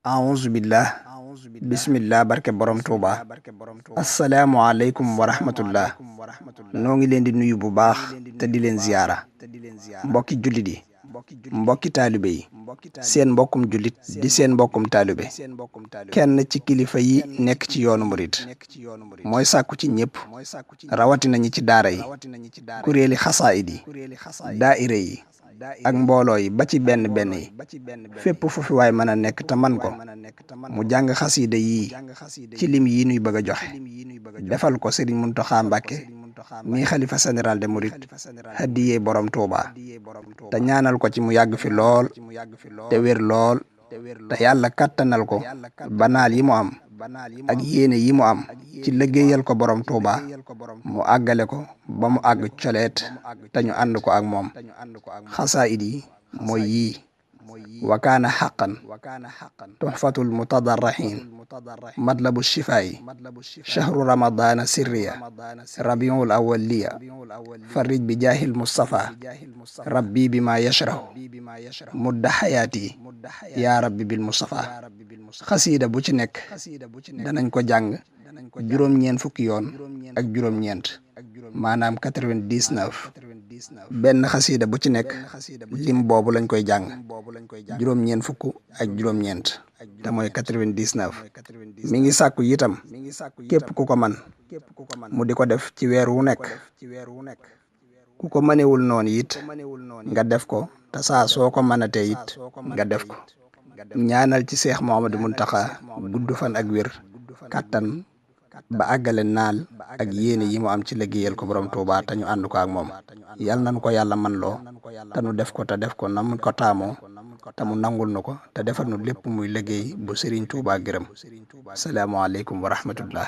أعوذ بالله بسم الله barke borom Touba asalaamualeykum wa rahmatullah noo ngi leen di nuyu bu baax te di leen ziyaara mbokki jullit yi mbokki taalibe yi seen mbokkum jullit di seen mbokkum taalibe kenn ci kilifa yi nekk ci yoonu murit mooy sàkku ci ñëpp rawatina ñi ci daara yi kuréeli xasaayid yi daayira yi ak mbooloo yi ba ci benn yi fépp fu fi waay mën a nekk te man ko mu jàng xasiida yii ci lim yi nuy bëgg a joxe defal ko Sëriñ Muntaxa Mbàkke mi xalifa général de Mouride haddiyee borom Touba te ñaanal ko ci mu yàgg fi lool te wér lool te yàlla kattanal ko banaal yi mu am ak yéene yi mu am ci liggéeyal ko borom Touba mu àggale ko ba mu àgg coleet te ñu ànd ko ak moom xasaayid yi mooy yii wa kaana xaqan tuhfatul mutadarrihin matlabu shifaayi shahru ramadana sirriya rabiul awwal liya farij bi jaahil mustafa rabbi bi ma yashrahu mudda xayaati yaa rabbi bil mustafa xasiida bu ci nekk danañ ko jàng juróom-ñeent fukki yoon ak juróom-ñeent maanaam 99 benn xasiida bu ci nekk lim boobu lañ koy jàng juróom-ñeent fukk ak juróom-ñeent te mooy 99 mi ngi sàkku itam képp ku ko man mu di ko def ci weer wu nekk ku ko mënewul noonu it nga def ko te saa soo ko mënatee it nga def ko ñaanal ci Seex Muhammadu Muntaxa gudd fan ak wér kattan ba àggale naal ak yéene yi mu am ci liggéeyal ko borom Touba te ñu ànd ko ak moom yal nañ ko yàlla man loo te nu def ko na mu ko taamoo te mu nangul nu ko te defal nu lépp muy liggéey bu Serigne Touba gërëm salaamaaleykum wa rahmatullah